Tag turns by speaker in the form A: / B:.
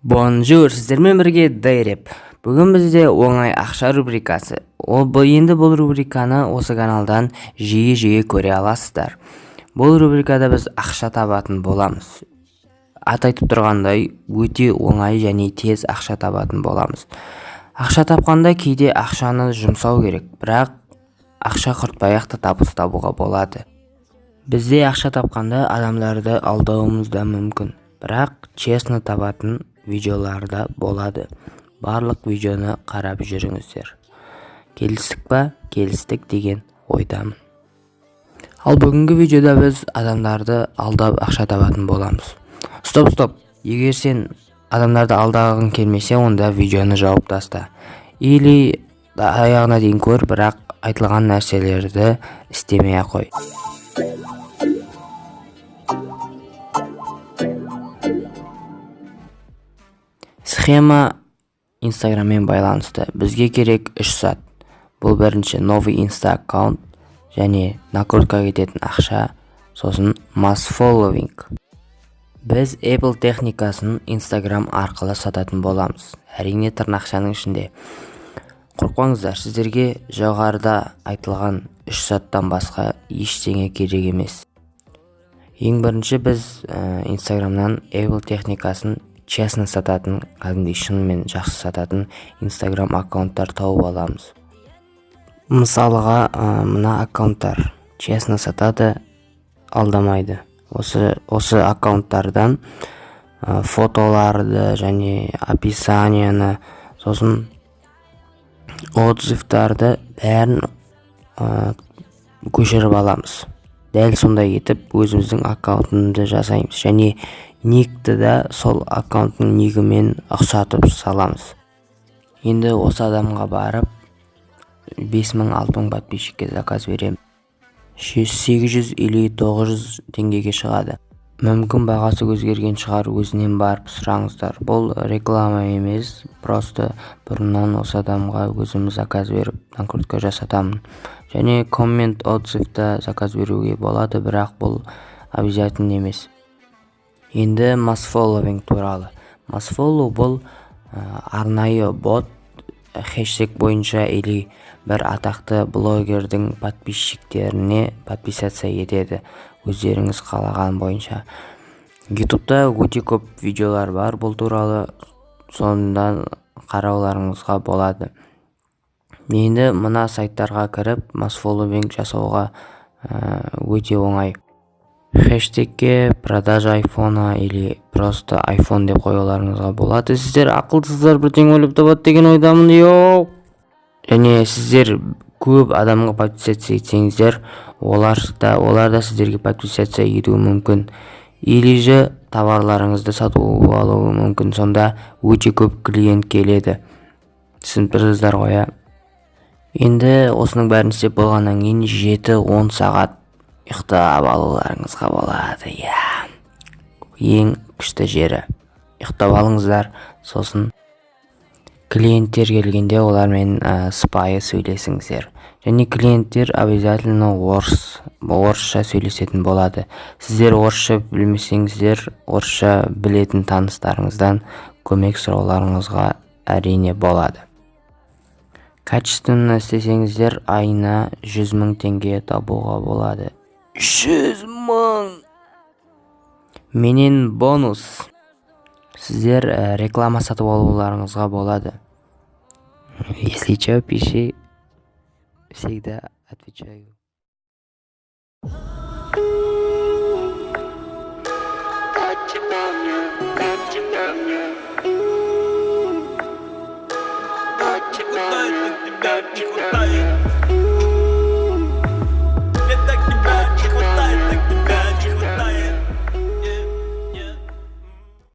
A: Бонжур, сіздермен бірге Дейреп. Бүгін бізде оңай ақша рубрикасы. Енді бұл рубриканы осы каналдан жиі-жиі көре аласыздар. Бұл рубрикада біз ақша табатын боламыз. Аты айтып тұрғандай, өте оңай және тез ақша табатын боламыз. Ақша тапқанда кейде ақшаны жұмсау керек, бірақ ақша құртпай-ақ та табыс табуға болады. Бізде ақша тапқанда адамдарды алдауымыз да мүмкін, бірақ честно табатын видеолар да болады. Барлық видеоны қарап жүріңіздер. Келістік па? Келістік деген ойдамын. Ал бүгінгі видеода біз адамдарды алдап ақша табатын боламыз. Стоп, стоп. Егер сен адамдарды алдағың келмесе, онда видеоны жауып таста. Или аяғына дейін көр, бірақ айтылған нәрселерді істемей ақ қой. Схема Инстаграммен байланысты. Бізге керек 3 зат. Бұл бірінші новый инста аккаунт және накрутка кететін ақша, сосын масс фолловинг. Біз Apple техникасын Instagram арқылы сататын боламыз. Әрине, тырнақшаның ішінде. Қорықпаңыздар, сіздерге жоғарыда айтылған 3 заттан басқа ештеңе керек емес. Ең бірінші біз Instagramнан Apple техникасын честно сататын, кәдімгідей шынымен жақсы сататын Instagram аккаунттар тауып аламыз. Мысалға, мына аккаунттар честно сатады, алдамайды. Осы аккаунттардан фотоларды және описанияны, сосын отзывтарды бәрін көшіріп аламыз. Дәл сондай етіп өзіміздің аккаунтымызды жасаймыз және никті да сол аккаунттың нигімен ұқсатып саламыз. Енді осы адамға барып 5000-6000 подписчикке заказ беремін. 800 или 900 теңгеге шығады. Мүмкін бағасы өзгерген шығар, өзінен барып сұраңыздар. Бұл реклама емес, просто бұрыннан осы адамға өзім заказ беріп накрутка жасатамын. Және коммент, отзывта заказ беруге болады, бірақ бұл обязательно емес. Енді масс фолловинг туралы. Масс фоллоу бұл арнайы бот, хэштег бойынша или бір атақты блогердің подписчиктеріне подписаться етеді, өздеріңіз қалаған бойынша. Ютубта өте көп видеолар бар бұл туралы, сондан қарауларыңызға болады. Енді мына сайттарға кіріп масс фолловинг жасауға өте оңай. Хэштегке продажа айфона или просто айфон деп қоюларыңызға болады. Сіздер ақылсыздар, бірдеңе ойлап табады деген ойдамын. Йоу! Және сіздер көп адамға подписаться етсеңіздер, олар да сіздерге подписаться етуі мүмкін. Или же товарларыңызды сатып алуы мүмкін. Сонда өте көп клиент келеді. Түсініп тұрсыздар ғой, ә? Енді осының бәрін істеп болғаннан кейін 7-10 сағат ұйықтап алуларыңызға болады. Иә. Ең күшті жері. Ұйықтап алыңыздар, сосын клиенттер келгенде олармен сыпайы сөйлесіңіздер. Және клиенттер обязательно орысша сөйлесетін болады. Сіздер орысша білмесеңіздер, орысша білетін таныстарыңыздан көмек сұрауларыңызға әрине болады. Качественно істесеңіздер, айына 100 мың теңге табуға болады. 100 мың! Менен бонус. Сіздер реклама сатып алуларыңызға болады. Если чё, пиши. Всегда отвечаю.
B: Как тебя мне, как тебя мне? Как тебя мне, как тебя мне?